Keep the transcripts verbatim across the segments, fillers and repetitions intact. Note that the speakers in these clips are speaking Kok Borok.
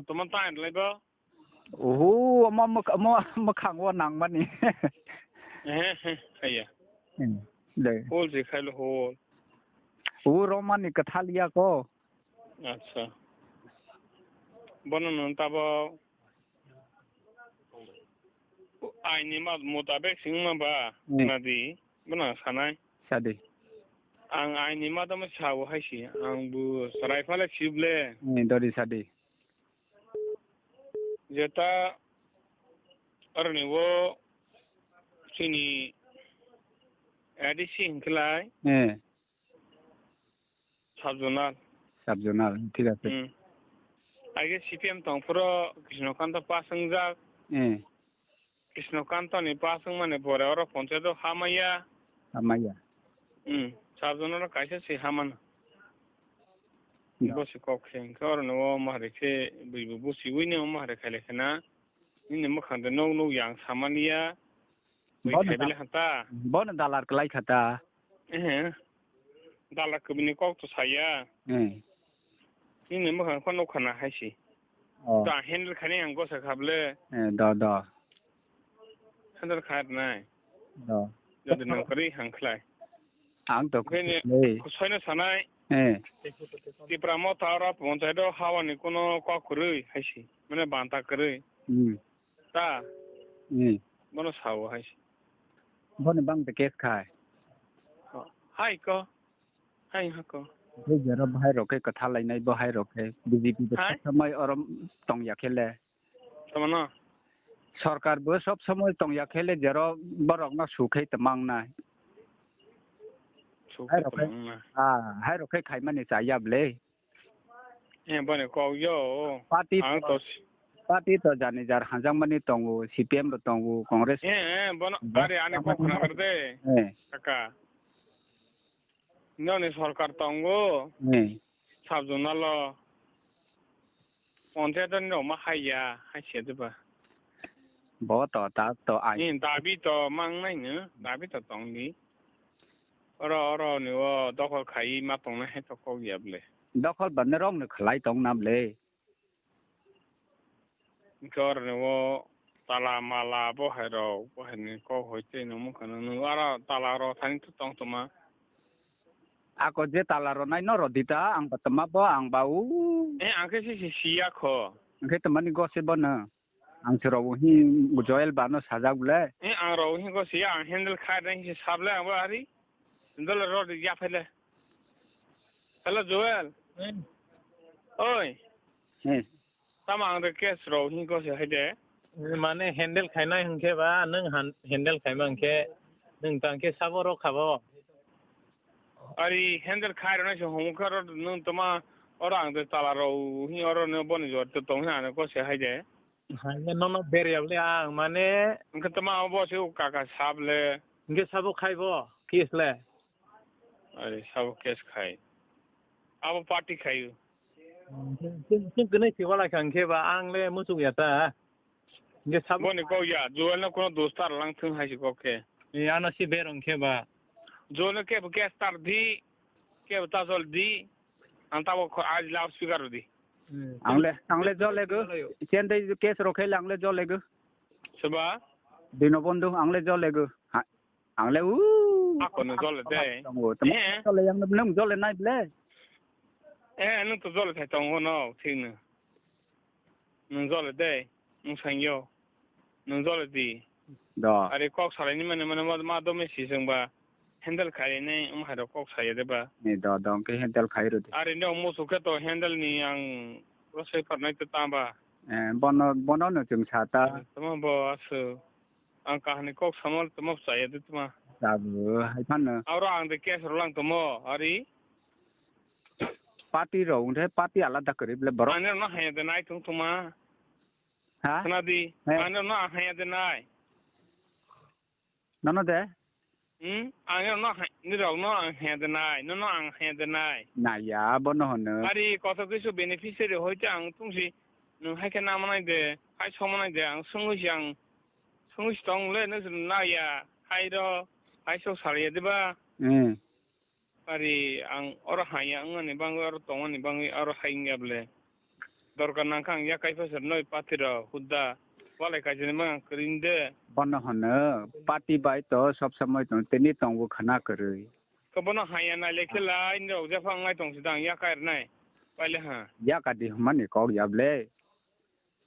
Tamo tang lai bo? Oho, omo mwk-, omo mwkhango nangmani. Ehe, he, haiya. Hmm, dai. Hol se khailo hol. O romani kwthaliya ko. Acha. Bono nwng tabo aini ma-, mutabek singma ba, hmm, nadi, bono sanai. Sadi. Ang aini matamo sao haisi, ang bo sarai phale sible. Hmm, dori sadi. Jeta aroni o chini A D C hinklai. Hmm. Sub zonal. Sub zonal, thik ase. Hmm. Aige C P M tong phuro Krishnokanta pass wngjak. Hmm. Krishnokantani pass wngmani pore oro ponchayat o hamaya. Hamaya. Hmm. Sub zonal o kaisa se hamano. Ya. Bo se kok khe, hwnkhe oro no o mahari khe bui bo busi ui ni o mahari khaile khena. Nini mwkhang de nok nuk yang samani ya. Bui bono khai da-, bele hata. Bono dalar kwlai kha ta. Ehe. Dalar kubuni kok to saya. Eh. Nini mwkhang kho nuk khana hai si. Oh. Da handle khani ang gosa khable. Eh, da, da. Handle khat nai. Da. Jadi nang kari hang khlai. Ang to bini khusui le. Khusui no sanai. Eh. Tipra motha oro ponchai do hawani kuno kok kwrwi hai si. Mane banta kwrwi. Hmm. Ta. Hmm. Bono sao hai se. Bono bang de case khai. Hai ko. Hai ha ko. Bo jero bahai rok khe kwtha lainai bo hai rok khe B J P bo hai? Sob somoi oro tong ya khe le. Tamo no? Sorkar bo sob somoi tong ya khe le jero borok no su khe tamang nai. Su hai khe rok khe tamang nai. Ah, hai rok khe khai mani cha ya ble. Eh, boni kok yo. Party ang to, to s- party to jani jar hanjakmani tongo, C P M bo tongo, Congress. Eh, eh, bono, hmm, ari ani kok khna kar de. Eh. Kaka. Noni sorkar tongo. Eh. Sub zonal o. Ponchayat ni rok ma haiya, hai se de ba. Bo to ta to ai. Eh, dabi to mang nai no, dabi to tong di. Oro, oro ni o dokhol khai ma tongnai hai to kok ya ble. Dokhol ba norok no khlai tong na ble. Hwnkhe oro ni o tala mala bo hai rok, bo hai ni kok hoi tei no mukha no nung aro tala ro thani to tong toma. Ako je tala ro nai no ro dita ang ba toma bo ang ba u. Eh, ang khe si si siya kho. Ang khe toma ni go se bo no. Ang se rok hi Joel ba no sajak ble. Eh, ang rok hi go siya ang handle khai nai si sable ang bo ari. Dole ro ya phele. Hello, Joel. Hmm. Oi. Hmm. Tamo ang de case rok hingko se hai de. Mane handle khainai hwnkhe ba, nwng han-, handle khaima hwnkhe, nwng tang khe sabo rok khabo. Ari handle khai rwnai se hwnkhar nwng toma oro ang de tala rok hi oro no boni jor to tong hwnwi ano ko se hai de. Hai nono berya bole ang mane. Hwnkhe toma abo se kaka sable. Hwnkhe sabo khaibo case le. Ari sabo case khai. Abo party khayu. Chwng, chwng, chwng kwnwi si wala kha hwnkhe ba ang le muchuk ya ta. Hwnkhe sabo boni kok ya, Joel no kuno dos tar lang thung hai si kok khe. E, ano si berong khe ba. Joel no kebo case tar di, kebo ta jol di. Ang tabo kho, aaj loudspeaker rw di. Hmm. Ang le, ang le jol ego. Chen tei case rok khe le ang le jol ego. Soba? Dino bondhu, ang le jol ego. Ha, ang le u. Ako no jol de. Tongo. Tamo eh. Jol yang nang jol nai ble. Eh, nwng to jol thai tongo no, thik no. Nwng jol de, nwng sang yo. Nwng jole di. Do. Ari kok salai ni mane mane ma, ma do me si jeng ba handle khai ni um hai rok kok saya de ba. Ni do do ke handle khai ro de. Ari no musu khe to handle ni ang ro sai par nai to ta ba. Eh, bono, bono no chwng sa ta. Tamo bo asu. Ang kahani kok samal tamo saya de tama. Sabu, hai phano. Aro ang de case ro lang tamo, ari. Party rok, hwnkhe party alada kwrwi ble borok. Ani rokno haya de nai thung thuma. Ha? Khna di. He. Ani rokno ang haya de nai. Nono de? Hmm? Ani rokno ha-, ni rokno ang haya de nai. Nono ang haya de nai. Naiya, bono hwno. Ari koto kisu beneficiary hoite ang tungsi. Nwng hai khe namanai de, hai somanai de, ang swngwi si ang, swngwi si tong le, nwng naiya, hai ro, hai sok saliya de ba. Hmm. Ari ang oro haya wngmani bagwi, oro tongmani bagwi, oro hai wngya ble. Dorkar nangkha ang yakai pha sir noi party rok hudda. Walai kaisa ni mang kwrwi de. Bono hwno party bai to sob somoi tong tini tongbo khana kwrwi. Khe bono haya nai le khe lai ni rok jepha wngnai tong sidang yakai rwnai. Paile ha. Yaka di hwnmani kok ya ble.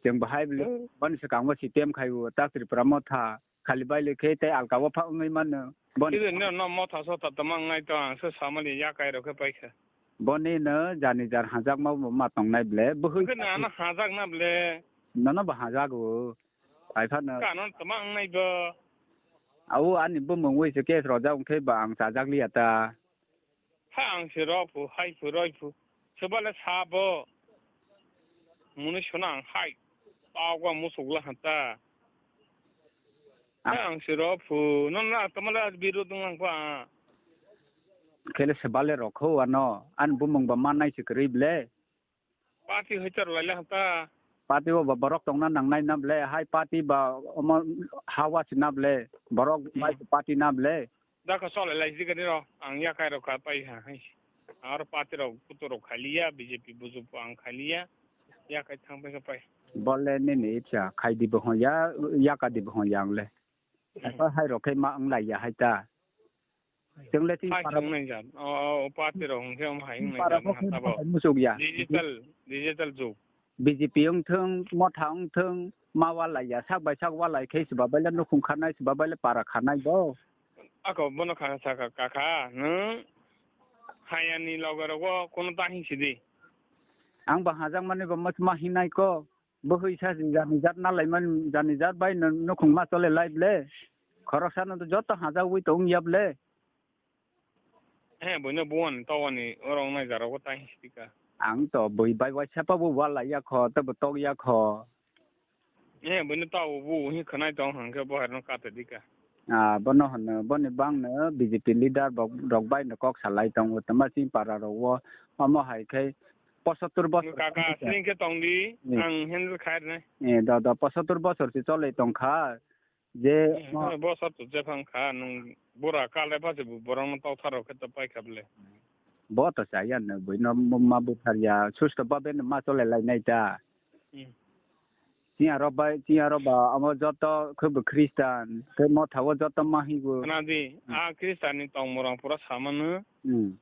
Chwng bahai ble. Hmm. Boni swkang bo C P M khai o ta Tripura motha. Khali baile khe tei alka o pha wngwi mano. Boni Khe no, no motha sotha tama wngnai to ang se samani yakai rok khe paikha. Boni no jani jar hajakma bo ma tongnai ble. Bwhwi Khe no ano hajakna ble. Nono bo hajago. Ai phano. Kano tama wngnai bo. Au ani bumung wi se case rojak wngkhe ba ang chajak liya ta. Ha ang se rw phu, hai phu, roi phu. Sebale sabo. Muni sona ang hai. Pao gwa musuk la hata. Ha Ah. ang se rw phu. Non na tamala biru dung lang pa. Khele sebale rokho ano. An bumung ba manai se kwrwi ble. Party hoi char lai le hata. Party o ba borok tongna nangnai na ble, hai party ba omo hawa si na ble, borok Hmm. bai party na ble. Da kho chole lai jigani ro, ang yakai rok kha pai ha hai. Ar party rok kutu rok khaliya, B J P buju po ang khaliya, yakai thang pai kha pai. Bole nini icha khai di bo hon ya, yaka di bo hon yang le. Hmm. Asa hai rok khe ma ang lai ya hai ta. Chwng le chini Hai para chwng nai jat. O, o, o party rok hwnkhe omo hai wng nai para jat bo khe hata bo. Musuk ya. Digital, digital jug. B J P wng thung, motha wng thung, ma walai ya, sak bai sak walai khe se babai le nukhung khanai, se babai le para khanai bo. Ako bono kha sa kha, kha, kha, nwng hayani loge rogo kono ta hing sidi. Ang ba hajak mani bo mas ma hinai ko. Bwhwi sa jani jat na lai man, jani jat bai no nukhung ma chole lai ble. Khoroksa no joto hajawi tong ya ble. He, buino buwan tawani oro wngnai jaro ko tai sika. Ang to bui bai waisa pa bo wala ya kho, tabo tok ya kho. He, buino tawo bu hi khwnai tong hangke bo harno kata dika. Ah, bono hwno, boni bangno B J P leader bok, rok bai no kok salai tongo, tama chini para rok o, omo hai khe posottor bosor. Kaka, sini khe tong di, Hmm. ang handle khai rwnai. Eh, do, do, posottor bosor se cholai tong kha, je Hmm, omo bosor to jephang kha, nwng bura kale pha se bo borok no tokthar rok khe to pai kha ble. Bo to chaya no, buino ma buthar ya, susto babe no ma cholai lai nai ta. Hmm. Chiyaro bai, chiyaro ba, amo joto khe bo Christian, khe motha o joto ma higo. Khna di, Hmm. a Christian ni tongmorang pura samano. Hmm.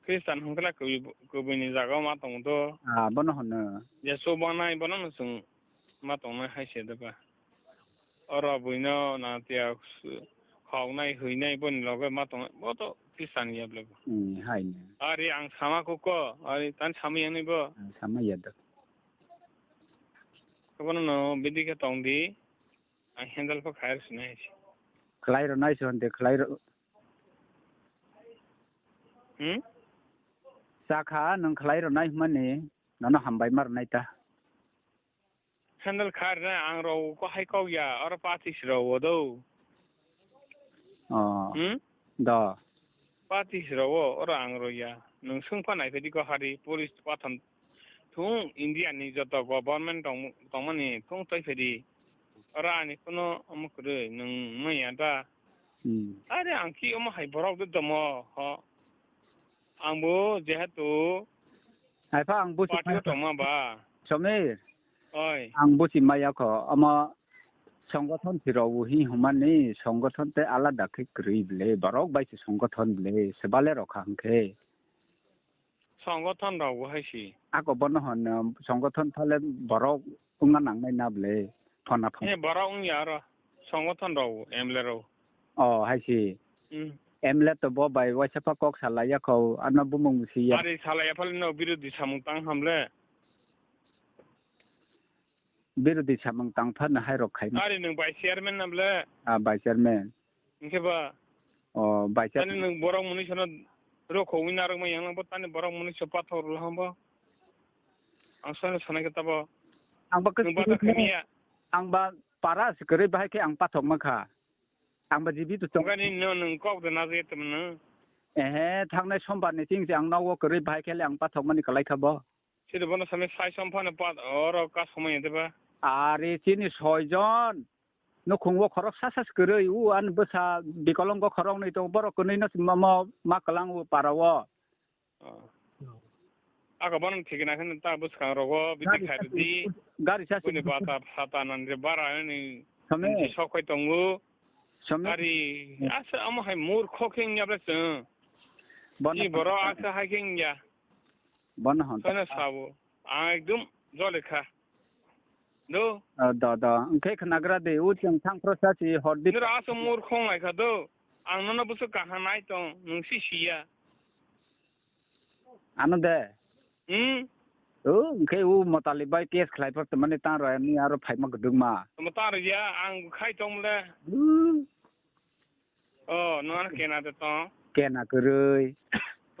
Christian hwnkhe la kubui, kubui ni jaga o ma tongo do. Ah, bono hwno. Jesu banai bono no chwng ma tongnai hai se doba. Oro buino na tiya su-, khoknai, hwinai boni loge ma tongnai, bo to Christian ya ble bo. Hmm, hai no. Ari ang sama kuko, ari tan sama yang ni bo. Ang sama ya do. Kono no bidi khe tong di, ang handle pha khair sinai. Khlai rwnai se honte khlai rw-, Hmm? Chakha nwng khlai rwnai hwnmani, nono hambai ma rwnai ta. Handle khair na ang rw ko hai kok ya, oro patis rw o do. Oh. Hmm? Do. Patis rw o, oro ang rw ya. Nwng swng pha nai phai di ko hari, police patham thung India ni joto government tong, tongmani thung twi phai di. Oro ani kuno omo kwrwi, nwng manya da. Hmm. Are ang ki omo hai borok de domo, ho. Ang bo jehetu Hai pha ang busi party o maya kho. Tongma ba. Somir. Oi. Ang busi maya kho. Omo songothon si rw o hi hwnmani songothon tei alada khe kwrwi ble. Borok bai se songothon ble. Sebale rok kha hwnkhe. Songothon rok bo hai si. Ako bono hwn, songothon phale borok wngna nangnai na ble. Phona phon. Eh, borok wng ya aro. Songothon rok, M L A rok. Oh, hai si. Hmm. M L A to bo bai waisa pha kok salai ya kho, ano bumung si ya. Ari salai ya phale no birodhi samung tang ham le. Birodhi samung tang pha no hai rok khai. Ari nwng vice chairman na ble. Ah, vice chairman. Hwnkhe ba. Oh, vice chairman. Tani nwng borok mwnwi sono rokho wngwi narwkma yang bo tani borok mwnwi so pathor rwla ham bo. Ang sono sanai khe tabo. Ang ba Nwng bata khaimiya. Ang ba para se kwrwi bahai khe ang pathok ma kha. Ang ba jibi to chong. Gani no nwng kok de na je tum no. Ehe, thangnai sombar ni ching se ang nogo kwrwi bahai khe le ang pathok mani kwlai kha bo. Siri bono sami sai som phano pat oro ka somoi de ba. Ari chini soi jon. Nukhung o khorok sa sa se kwrwi u an bwsa bikolong go khorok nwi tong borok kwnwi no ma, ma, ma kwlang u para o. Oh. Ako bono thikna khe ta bwskang rogo biti Gari khairdi. Sasi, gari sasi. Bini bata phata nang je bara ni Same. Nsi sok kai tongo. Same. Gari asa amo hai mur khok hing ya bre chwng. Bono. Ni boro asa hai hing ya. Bono hon. Sana sabo. Ang ekdum jole kha. Do. Ah, da, da. Hwnkhe khnagra de, o chwng thang phro sa si hor di. Nira asa mur khong lai kha do. Ang nono bwswk kaham nai tong, nwng si siya. Ano de. Hmm? O, hwnkhe o Motali bai case khlai phar tongmani tang rw ani aro phaima kwdwkma. Tamo tang rw ya, ang khai tong le. Hmm. O, no ano kena de tong. Kena kwrwi.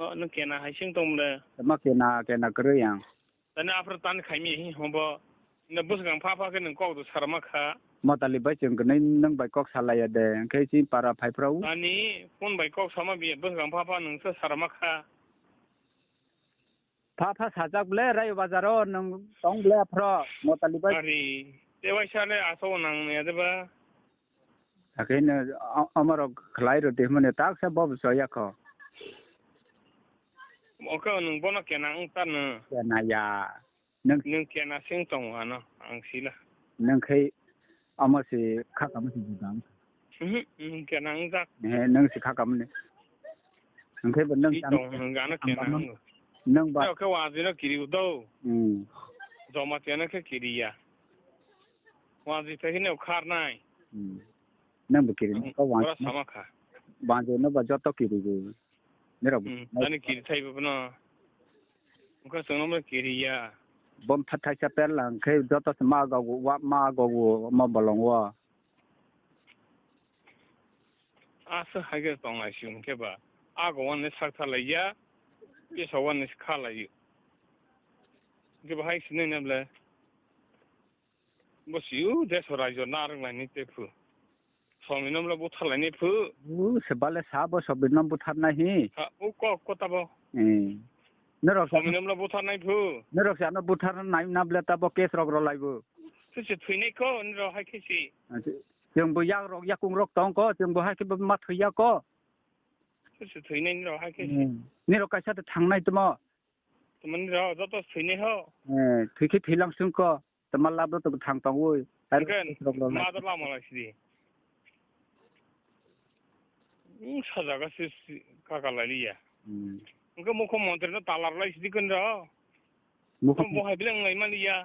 O, no kena hai sing tong le. Tamo kena, kena kwrwi ang. Tani afro tani khaimi hi hobo. Na bwswkang pha pha khe nwng kok do sarma kha. Motali bai chwng kwnwi nwng bai kok salaiya de, hwnkhe chini para phai phrau. Ani phone bai kok sama biya bwswkang pha pha nwng se sarma kha. Pha pha sajak ble Rayo Bazar o nwng tong ble aphro Motali bai. Ari, te waisa le asok nang ya de ba. Hakhe no, o-, omorok khlai rw de hwnmani taksa bobo choya kho. Oke, nwng bono kena wng tano. Kena ya. Nwng nwng kena sing tongo ano, ang sila. Nwng khai omo se khakamo se judang. Mhm, nwng kena wng jak. He, nwng se khakamoni. Nwng khai bo nwng Sing tong, nwng ano kena wng. Nwng ba. Oke, wajino kiri udo. Hmm. Joma tiano khe kiri ya. Wanjwi phai kheno kharnai. Hmm. Nang bo kiri, hmm, ko wan-, ora sama kha. Wanjwi no ba joto kiri go. Nirok. Hmm, ani kiri thai bo no. Wngkha chwngno bo kiri ya. Bom tha-, thaisa per lang khe joto se ma gogo, wa-, ma gogo, ma bolong wo. Aswk hai khe tong lai si hwnkhe ba. A go wan ni sak tha lai ya. Pisa wan ni kha lai ya. Hwnkhe ba hai sinai na ble. Bo si u deso raijo narwk lainai tei phu. Somni no mla buthar lainai phu. U se bale sa bo somni no buthar nai hi. Ha, u kok ko tabo. Eh. Norok sa Somni no mla buthar nai phu. Norok sa no buthar nai na ble tabo case rok rw lai bo. Twi se thwinai ko, nirok hai khe si. Chwng bo yak rok, yakung rok tong ko, chwng bo hai khe bo ma thwi ya ko. Twi se thwinai nirok hai khe si. Hmm. Nirok kaisa de thang nai tamo. Tamo nirok joto thwinai ho. Eh, thwi khe thwi lang sung ko. Tama lab rw tong thang tong wi. Hwnkhe ma da lama lai sidi. Wng sa jaga se si kaka lai liya. Hmm. Hwnkhe mukho montri no talar lai sidi kwn rw. Mukho Bo hai beleng lai mani ya.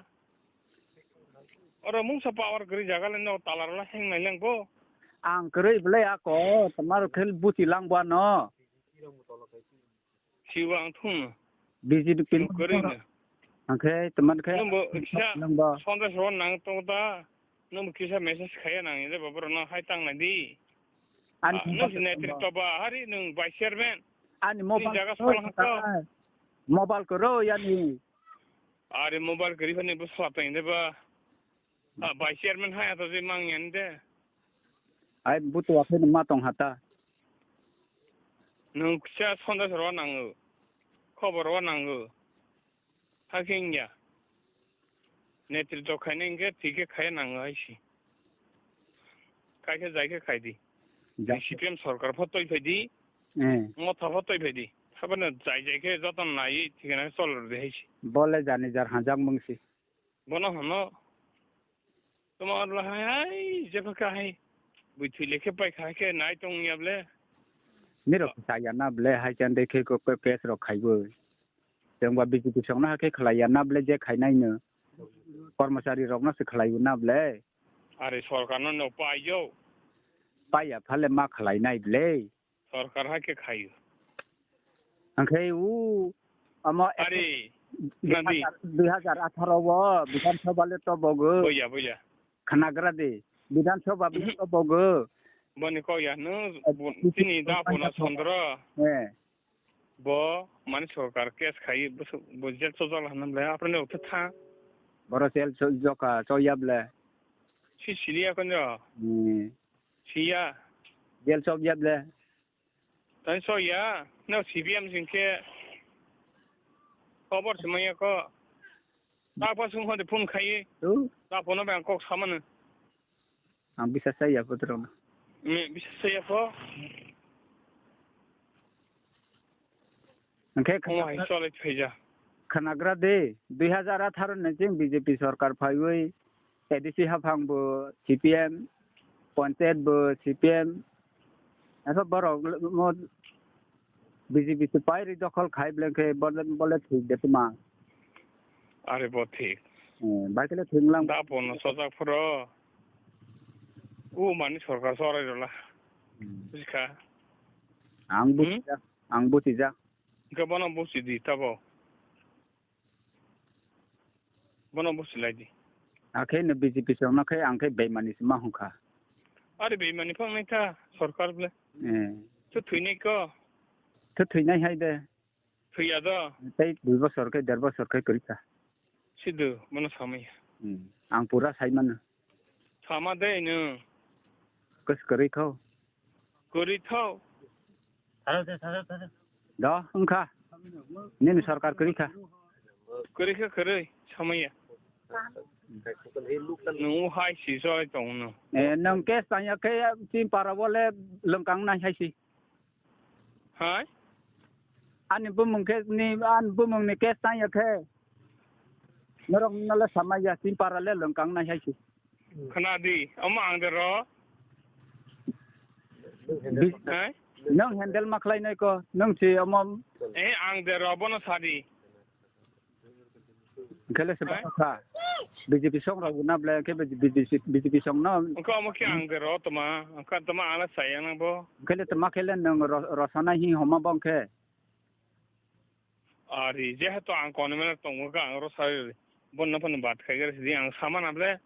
Oro mungsa power kwrwi jaga le no talar lai heng nai lang bo. Ang kwrwi belai ako, tama rw khe buchi lang bo ano. Siwa ang thung. B J P pin. Kwrwi no. Angkhe teman khe Nungbo kisa nungbo. Sonda soro nang tong ta. Nungbo kisa message khaya nang je baba no hai tang nai di. Ani Ah, nung si netri to ba hari nung vice chairman. Ani mobile jaga ko solang to. Mobile ko ro yani. Ari mobile kiri fani bo sala tang de ba. Ah, vice chairman hai ato je mang yan de. Ai butu akhai ma tong hata. Nwng kisa sonda rw nango, khobor rw nango. Hakhe wngya. Netritw khaina hinkhe thikhe khaya nango hai si. Kaikhe jaikhe khaidi. Ja. C P M sarkar pho twi phaidi. Eh. Motha pho twi phaidi. Sabano jai jaikhe jotono naiwi thikhe nai cholrwdi hai si. Bole jani jar hanjak mungsi. Bono hano, tamo arlo hai, hai, jepha kha hai, bui thwi lekhe pai kha khe nai tong ya ble. Nirok sa ya na ble, hai chan de khe ko, ko case rok khai bo. Teng ba B J P song na khe khlai ya na ble, je khai nai no. Kormosari rok no se khlai na ble. Are sorkar no no pai yo. Pai ya phale ma khlai nai ble. Sorkar hai khe khaio. Angkhe u amo Ari, dui hajar, nadi? Dui hajar atharo o Bidhan Sabha le to bogo. Boya, boya. Khanagra di. Bidhan Sabha le Mhm. To bogo. Boni kok ya no, Eh, bo, tini da bo na Chandra. Eh. Bo mani sorkar case khai, bo so-, bo jail chojak la hanam le, apre ne utha tha. Boro jail cho-, joka, choya ble. Si siliya konjo. Hmm. Siya. Jail chok ya ble. Tani so ya, no C P M sing khe khobor se maya ko. Ta pa sung hode phone khai. Tu? Ta phone ba kok samano. Ang bisa saya ko tro. Me bisa saya ko. Angkhe Omo hai chole phaija. Khwnagra de, dui hazar atharo ni chwng B J P sorkar phaiwi A D C haphang bo C P M, panchayat bo C P M, asa borok mo B J P se pairi dokhol khai bwleng khe bole, bole thik de tuma. Are bo thik. Eh, bai kele thik lang. Da pono sojak phuro. U mani sorkar sorai rola. Hmm. Buji kha. Ang Hmm? buchijak, ang buchijak. Hwnkhe bono buchi di tabo. Bono buchi lai di. Akhe no B J P songno khe ang khe beimani se ma hwnkha. Are beimani phang nai kha sorkar ble. Eh. Tho thwinai ko. Tho thwinai hai de. Thwiya do. Tei dui bosor khe, der bosor khe kwrwi kha. Sidu, bono samaya. Hmm. Ang pura sai mano. Sama de nwng. Kwrwi kho. Kwrwi tho. Do, wngkha. Nini sorkar kwrwi kha. Kwrwi kha kwrwi, samaya. Nwng hai si soi tong no. Eh, nwng case tanya khe, chini para bole lwngkang nai hai si. Hai? Ani bumung khe ni, ani bumung ni case tang ya khe. Norok nole sama ya, chini para le lwngkang nai hai se. Khna di, omo ang de ro. Bi-, Hai? Nwng handle ma khlai nai ko, nwng si omo. Eh, ang de ro, bono sa di. Hwnkhe le se Hai? Bwsakha. B J P song rok na ble khe B J P, B J P song no. Wngkha omo khe ang de ro toma, wngkha toma ang le sayang nang bo. Hwnkhe le toma khe le nwng ro-, rosana hi homa bo hwnkhe. Ari, jehetu ang kono mena tongo kha, ang rosari bono phano bat khai gari sidi ang sama na ble.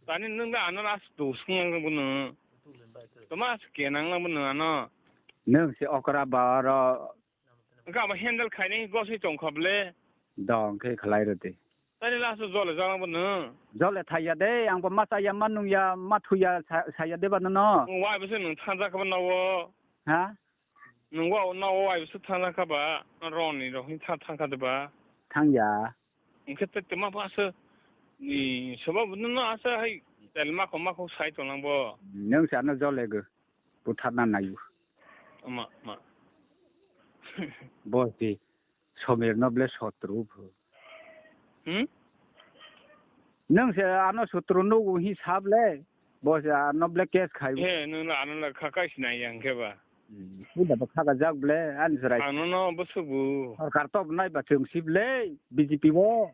Tani nwng da ano last do sung nang bo no. Toma as ke nang nang bo no ano. Nwng se okra ba ro Wngkha abo handle khainai gosoi tongkha ble. Dong khe khlai rwdi. Tani last o jole jana bo nwng. Jole thaiya de, ang bo ma chaya, ma nungya, ma thuya sa-, saya de ba nono. Nwng wai bwswk nwng thangjakha bo nogo. Ha? Nwng wa nogo wai bwswk thangjakha ba, roni rok hin tha-, thangkha de ba. Thangya. Hwnkhe tei twma pha aswk ni soba bo nwng no aswk hai tel makhok makhok sai tong nang bo. Nwng se ano jole go. Butharna naio. Ma, ma. Bo se Somir no ble sotru bo. Hmm? Nwng se ano sotru nugo hi sab le. Bo se ano ble case khai. He, nwng ano le kha kai sinai yang khe ba. Hmm. Puila bo kha ka jak ble, ani serai. Ano no bo subu. Sorkar top nai ba chwng sib le, B J P bo.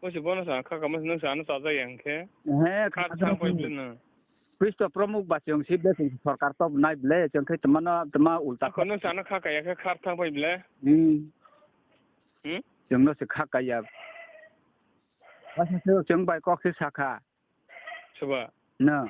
Osi bono sa kha kama nwng sa ano chajak yang khe. He, khar kha thang pai ble no. Kristo promuk ba chwng si ble chwng sorkar top nai ble chwng khe tma no tma ulta. Ako nwng sa ano kha kaya khe khar thang pai ble. Hmm. Hmm? Chwng no se kha kaya. Asa se chwng bai kok se sakha. Soba. No.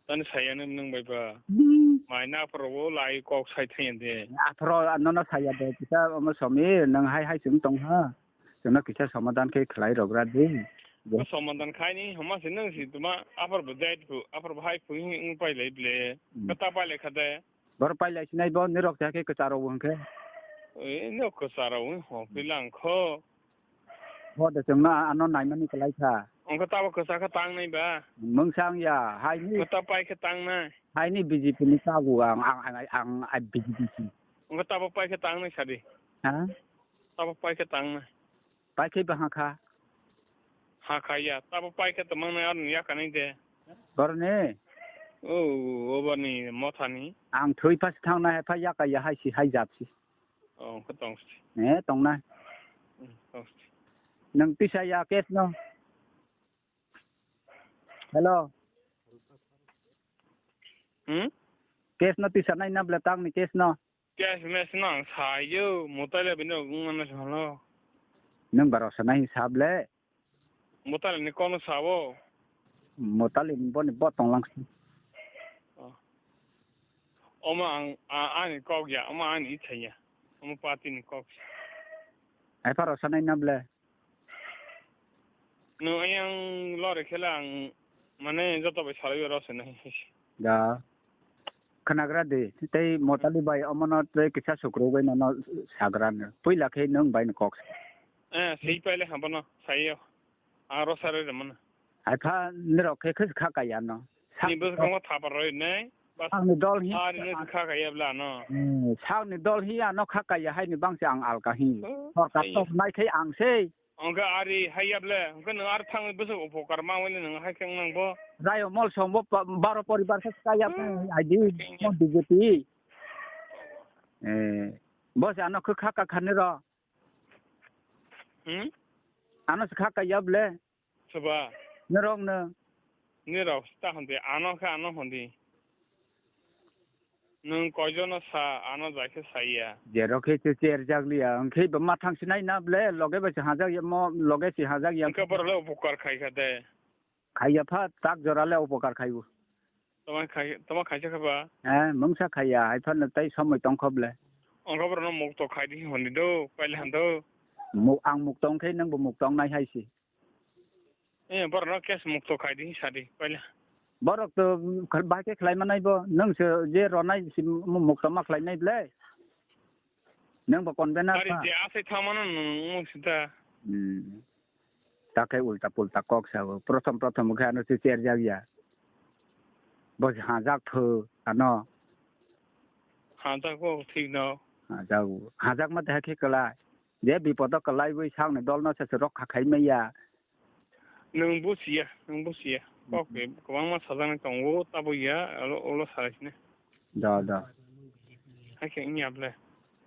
Tani sayano nwng bai ba. Hmm. Mai na phoro bo lai kok sai thaya de. Aphro nono saya de kisa omo somi nwng hai hai chwng tong ha. Chwngno kisa somadan khe khlai rok ra di. Bo somadan khaini homa se nwng si tuma aphar bo dai phu, aphar bo hai phu hi wng pai lai ble. Hmm. Kata pai lai kha de. Bor pai lai sinai bo nirok ja khe kwcha rok wng khe. E no kwcha rok wng ho phi lang kho. Bo de chwngno ano naimani kwlai kha. Wng khe tabo kwcha khe tang nai ba. Mwngsang ya, haini. Kata pai khe tang nai. Haini B J P ni kagu ang, ang, ang, ang, ang B J P si. Wng khe tabo pai khe tang nai sadi. Ha? Tabo pai khe tang nai. Pai khe bahang kha. Ha kha ya, tabo pai khe tamang nai arni ya kanai de. Borni? O, obo ni motha ni. Ang thwi phas thang nai, hai phai ya ka ya hai si, hai jat si. Oh, khe tong si. Eh, tong nai. Hmm, tong si. Nang tisa ya case no. Hello. Hmm? Case no tisa nai na ble tang ni case no. Case mes no ang sa yo, mutai le bini rok wng mano sa hano. Nang baro sa nai sab le. Mutai le ni kono sa o. Mutai le ni bo ni bo tong lang si. Oh. Omo ang, a-, ani kok ya, omo ani itha ya. Omo party ni kok. Hai pharo sanai na ble. Nwng ayang lore khe le ang mane joto bai salai o rw se nai. Da. Khwnagra di, tei Motali bai omono tei kisa sukrubwi nono sagra no. Puila khe nwng bai ni kok sa. Eh, sei pai le ha bono, sai yo. Ang rw sa rw rw mano. Hai pha nirok khe khe kha kaya no. Sa- Ni bwskango thapar rw nai. Sakni dol hi. Ari no kha kaya bla no. Hmm, sakni dol hi ano kha kaya hai ni bangsi ang alka hi. Hmm, sorkar kaya. Tok nai khai ang sei. Ongka ari haya bla, ongka no ar thang bwswk upokar ma wani nang hai khe nang bo. Rayo mol song bo pa-, baro poribar se kaya. Hmm. Ai di. Kaya. Mo B J P. Eh, bo se ano kha kha kha ni ro. Hmm? Ano se kha kaya bla. Soba. Norok no. Norok ta hondi, ano khe ano hondi. Nwng koijono sa, ano jai khe saya. Jerok khe se cherjak liya, hwnkhe bo mathang sinai na ble, loge bai se hajak ya, mo loge se hajak ya. Hwnkhe borok le upokar khai kha de. Khaiya pha, tak jora le upokar khaibo. Tama khai, tama khaisa kha ba? Eh, mungsa khaiya, hai phano tei somoi tong kho ble. Ongkha borok no mukto khai di hondi do, paile han do. Mu-, ang mukto ongkhe nwng bo mukto ong nai hai se. Eh, borok no case mukto khai di, sa di, paila. Borok to, mm, kha-, bahai khe khlai manai bo. Nwng se je ronai si mu-, mukto ma khlai nai ble. Nwng bo convener. Ari pa. Je asai thamano nwng, nwng sita. Hmm. Ta khe ulta pulta kok sa o. Prothom, prothom khe ano se cherjak ya. Bo se hajak phu ano. Hajak bo thik no. Hajak, hajak ma te khe kwlai. Je bipodo kwlaiwi sakni dolno se se rokha khai maya. Nwng busiya, nwng busiya. Kok, hmm, kwbangma sajaknai tongo, tabo ya, olo, olo salaisini. Da, da. Hai khe wngya ble.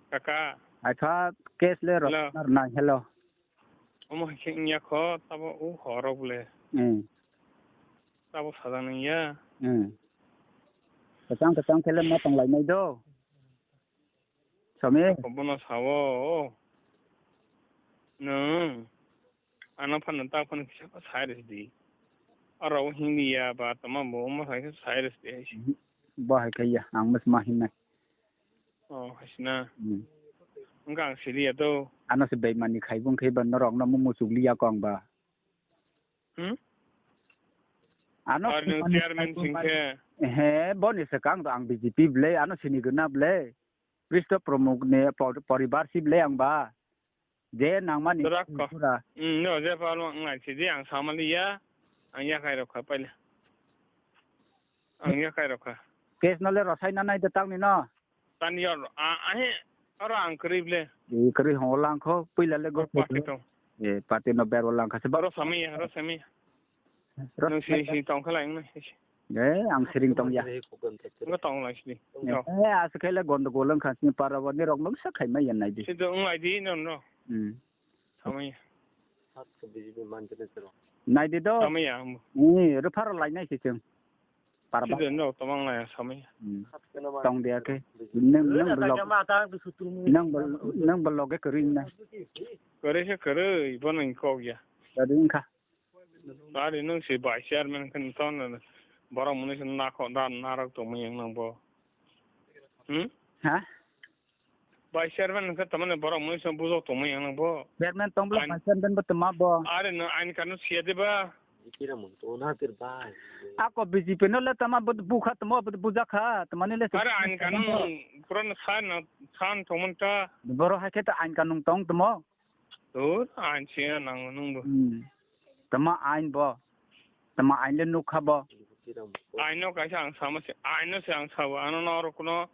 Kaka. Aitha case le. Hello. Rok nai, hello. Omo hai khe wngya kho, tabo u horok ble. Hmm. Tabo sajaknai ya. Hmm. Kwchang kwchang khe le ma tonglainai do. Sami. Bono sawo, "Nwng ano phano ta phano kisa sai rwdi. Oro o himliya ba tama bo omo hai khe sai rwdi," hai se. Bo hai khe ya, ang mas ma himnai. Oh, hai se na. Hmm. Wngkha ang siliya to. Ano se beimani khai bung khe ba norok no muchuk liya kong ba. Hmm? Ano ar nwng chairman sing khe? He, boni swkang do ang B J P ble, ano sini gana ble. Kristo Promuk ni por-, poribar si ble ang ba. Je nangmani. Rak ko. Pura. Hmm, no, je pa lo ang nai si di ang samali ya. Ang ya kai rokha paila. Ang ya kai rokha. Case no le rosai na nai de tang ni no. Tani yor, a, ahe, oro ang kwrwi ble. E, kwrwi hongo langkho, puila le go. Party tong. E, party no berbo langkha se ba. Oro samaya, oro samaya. Ro-, nwng si, si tong khala ang na, si, si. E, ang siring tong ya. Ngo tong lai si. E, e, asa khe le gondogol wngkha sini para bo nirok nwng sa khai mai ya nai di. Si do wng lai di no, no. Hmm. Samaya. Nai di do. Samaya. Ni, rwpharo lai nai si chwng. Parba. Sida no tomang nai samai. Hmm. Tong dia khe. Nang, nang belok. Nang bel-, nang belok ke kering na. Kere se kere, ibo nang kok ya. Tadi engkha. Tadi nang si vice chairman kan ton na. Borok muni se nakho dan narak tong yang nang bo. Hmm? Ha? Vice chairman wngkha tamani borok mui song bujok tongmani ang bo. Chairman tong bwlai vice chairman bo tongma bo. Are no ain kanun siya de ba. Ako B J P no le tama bo bukha tamo bo bujakha tamani le. Are ain kanun pura no san san tongmani ta. Borok hai khe ta ain kanun tong tamo. Dur, ain siya nang nung bo. Hmm. Tama ain bo. Tama ain le nukha bo. Ain no kaisa ang sama se, ain no se ang sabo. Ano no oro kuno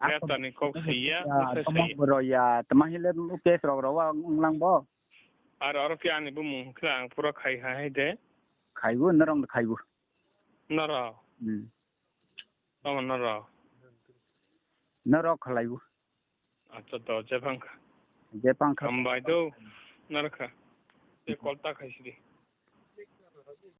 netanni kok siya, ya, no se tama siya. Boro ya, tama hile case rok rok ang lang bo. Ar oro ke ani bumung khe ang pura khai hai hai de. Khaibo, norok no khaibo. Norok. Hmm. Tama norok. Norok khlaibo. Acha to, jephang kha. Jephang kha. Hambai do, narkha. Te kolta khai sidi.